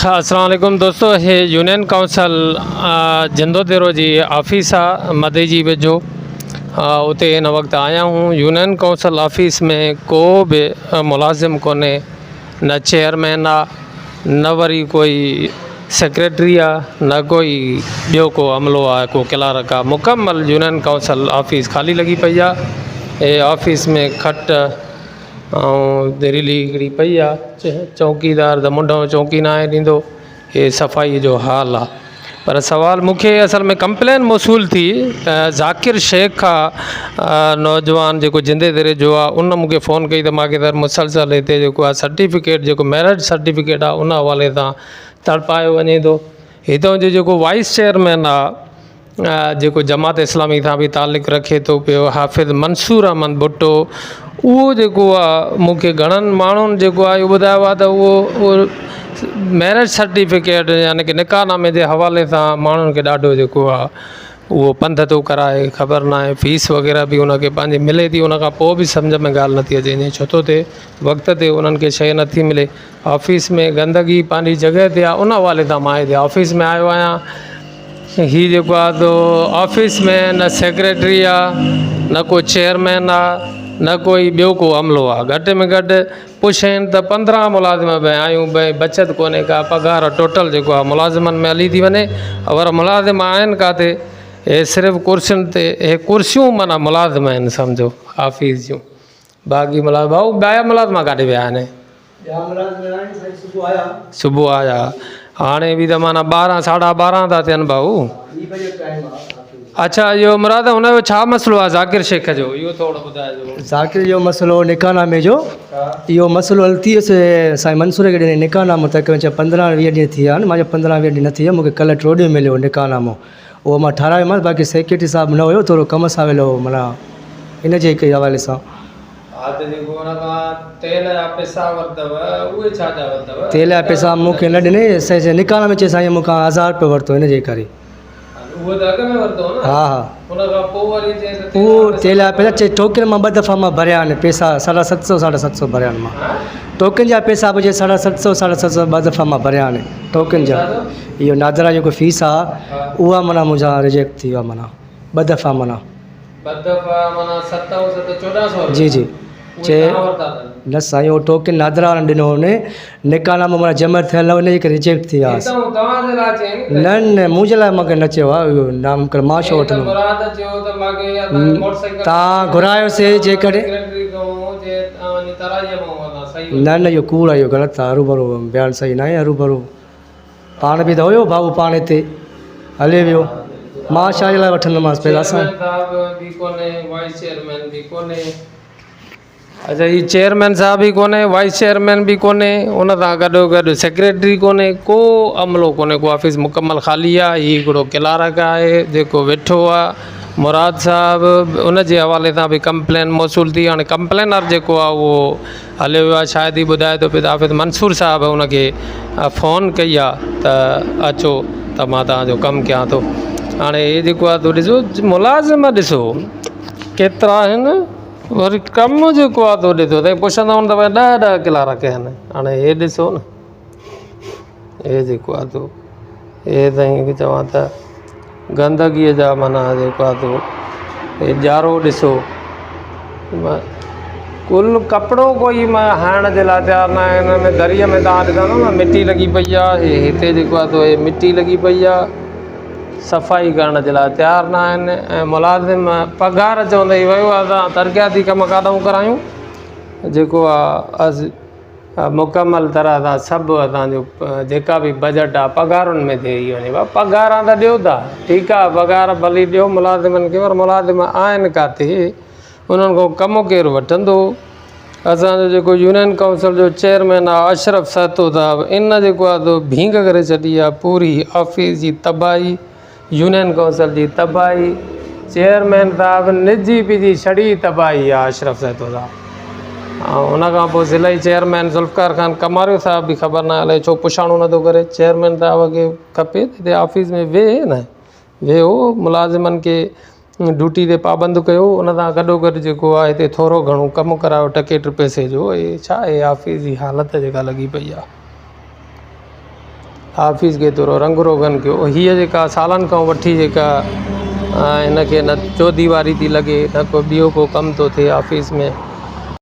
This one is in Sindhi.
السلام عليڪم دوستو هي يونين ڪائونسل جندو ديرو جي آفيس آ مدي جي ويجهو اتي هن وقت آيا آهيون يونين ڪائونسل آفيس ۾ ڪو به ملازم ڪونهي نه چيئرمين آ نه وري ڪوئي سيڪريٽري آ نه ڪوئي ٻيو ڪو عملو آ ڪو ڪلارڪ آ مڪمل يونين ڪائونسل آفيس خالي لڳي پئي آ هي آفيس ۾ کٽ ۽ دريلي هڪڙي پئي آ چوڪيدار ته منڍو چوڪي ناهي ڏيندو هي صفائي جو حال آ پر سوال مون کي اصل ۾ ڪمپلين موصول ٿي ته ذاڪر شيخ آ نوجوان جيڪو جندي دري جو آ ان مون کي فون ڪئي ته مانکي سر مسلسل هتي جيڪو آ سرٽيفڪيٽ جيڪو ميرٽ سرٽيفڪيٽ آ ان حوالي سان تڙپايو وڃي ٿو هتان جو جيڪو وائيس چيئرمين آ جيڪو جماعت اسلامي سان به تعلق رکي ٿو پيو حافظ منصور احمد ڀٽو اهو جيڪو آ مون کي گهڻن ماڻهن جيڪو آ اهو ٻڌايو آ ته اهو ميرج سرٽيفڪيٽ يعني ڪه نڪاح نامي جي حوالي سان ماڻهن کي ڏاڍو جيڪو آ اهو پنڌ ٿو ڪرائي خبر ناهي فيس وغيره به ان کي پنهنجي ملي ٿي ان کان پوء به سمجهه ۾ ڳالهه نٿي اچي ائين ڇو ٿو ٿئي وقت تي انهن کي شيء نٿي ملي آفيس ۾ گندگي پنهنجي جڳهه تي آ ان حوالي سان مان هتي آفيس ۾ آيو آهيان هي جيڪو آ سو آفيس ۾ نه سيڪريٽري آ نه ڪو چيئرمين آ نه ڪوئي ٻيو ڪو عملو آ گهٽ ۾ گهٽ پڇين ته پندرهن ملازم به آهيون ڀئي بچت ڪونهي ڪا پگهار ٽوٽل جيڪو آ ملازمن ۾ هلي ٿي وڃي پر ملازم آهن ڪاٿي هي صرف ڪرسين تي هي ڪرسيون معنيٰ ملازم آهن سمجهو آفيس جون باقي ملازم ڀائو ٻيا ملازم ڪاڏي ويا آهن صبح آيا هاڻي به ته معنيٰ ٻارهن ساڍا ٻارهن ٿا ٿين ڀائو اڇا اهو مراد هن جو ڇا مسئلو آهي ذاڪر شيخ جو اهو ٿورو ٻڌائجو ذاڪر جو مسئلو نڪاح نامي جو اهو مسئلو حل ٿي ويس سائين منصور کي ڏني نڪاح نامو تقريبن چئي پندرهن ويهه ڏينهن ٿي ويا آهن مان چيو پندرهن ويهه ڏينهن نه ٿي ويا مون کي ڪلهه ٽيون ڏينهن مليو نڪاح نامو اهو مان ٺارايومانس باقي سيڪريٽري صاحب نه هيو ٿورو ڪم سان ويل هو معنيٰ ان جي هڪ حوالي سان ها ته جيڪو ان کان تيل جا پئسا ورتو اهي ڇا جا ورتو؟ تيل جا پئسا مون کي نه ڏني سائين چي نڪاح ۾ چي سائين مون کان هزار روپيو ورتو ان جي ڪري. اهو ته اڳ ۾ ورتو هو نه. ها ها. ان کان پوء وري چي ته اهو تيل جا پئسا چي ٽوڪن مان ٻه دفعا مان ڀريا آهن پئسا ساڍا ست سو ساڍا ست سو ڀريا آهن مان ٽوڪن جا پئسا به چي ساڍا ست سو ساڍا ست سو ٻه دفعا مان ڀريا آهن ٽوڪن جا اهو نادرا جيڪو فيس آهي اها معنيٰ منهنجا رجيڪٽ ٿي ويو آهي معنيٰ ٻه دفعا معنيٰ. ٻه دفعا معنيٰ ست ۽ ست 14 سو جي جي چي نه سائين اهو ٽوڪن نادرا وارن ڏنو هو ني نڪاح نامو معنيٰ جمع ٿيل نه هو ان جي ڪري ريجيڪٽ ٿي ويا نه نه منهنجي لاء مونکي نه چيو آهي اهو نامڪر مان ڇو وٺندم تان گهرايوسي جيڪڏهن نه نه اهو ڪوڙ آهي اهو غلط آهي هروڀرو بيان صحيح ناهي هروڀرو پاڻ به ته هيو ڀائو پاڻ هتي هلي ويو مان ڇا جي لاء وٺندومانس پئسا اسان چيئرمين صاحب به ڪونهي وائيس چيئرمين به ڪونهي اچا هي چيئرمين صاحب به ڪونهي وائيس چيئرمين به ڪونهي ان سان گڏو گڏ سيڪريٽري ڪونهي ڪو عملو ڪونهي ڪو آفيس مڪمل خالي آهي هي هڪڙو ڪلارڪ آهي جيڪو ويٺو آهي مراد صاحب ان جي حوالي سان به ڪمپلين موصول ٿي هاڻي ڪمپلينر جيڪو آهي اهو هليو ويو آهي شايد هي ٻڌائي ٿو پيو ته حافظ منصور صاحب ان کي فون ڪئي آهي ته اچو ته مان توهان جو ڪم ڪيان ٿو هاڻي هي جيڪو آهي تو ڏسو ملازم ڏسو ڪيترا آهن وري ڪم جيڪو آهي تو ڏسو سائين پڇندا هوندا ته ڏهه ڏهه ڪلارڪ آهن هاڻي هي ڏسو نه هي جيڪو آهي تو هي سائين چوان ته گندگيء جا معنيٰ جيڪو آهي سو هي ڄارو ڏسو ڪل ڪپڙو ڪوئي هڻڻ جي لاء تيار نه آهي هن ۾ دريء ۾ توهان ڏسندو نه مٽي لڳي پئي آهي هي هتي جيڪو آهي سو هي مٽي لڳي پئي آهي صفائي ڪرڻ جي لاء تيار نه آهن ۽ ملازم پگهار چوندي ئي ويو آهي اسان ترقياتي ڪم ڪاڏئون ڪرايون جيڪو آهي مڪمل طرح سان سڀ اسان جو جيڪا به بجيٽ آ پگهارن ۾ ٿي ٿي وڃي بابا پگهاران ته ڏيو ٿا ٺيڪ آ پگهار ڀلي ڏيو ملازمن کي پر ملازم آهن ڪاٿي انهن کان ڪم ڪير وٺندو اسان جو جيڪو يونين ڪائونسل جو چيئرمين آ اشرف سهتو صاحب ان جيڪو آ سو ڀينگ ڪري ڇڏي آ پوري آفيس جي تباهي يونين ڪائونسل جي تباهي، چيئرمين صاحب نجي پنهنجي ڇڙي تباهي آ اشرف سهتو صاحب ۽ ان کان پوء ضلعي چيئرمين ذوالفقار خان ڪماريو صاحب به خبر ناهي الائي ڇو پڇاڻو نٿو ڪري چيئرمين صاحب کي کپي ته هتي آفيس ۾ ويهي نه ويهو ملازمن کي ڊيوٽي تي پابند ڪيو ان سان گڏو گڏ جيڪو آهي هتي ٿورو گهڻو ڪم ڪرايو ٽڪي ٽي پئسي جو هي ڇا آهي آفيس جي حالت جيڪا لڳي پئي آ. آفيس کي ٿورو رنگ روغن ڪيو هيء جيڪا سالن کان وٺي جيڪا هن کي نه چوديواري ٿي لڳي نه ڪو ٻيو ڪو ڪم ٿو ٿئي آفيس ۾.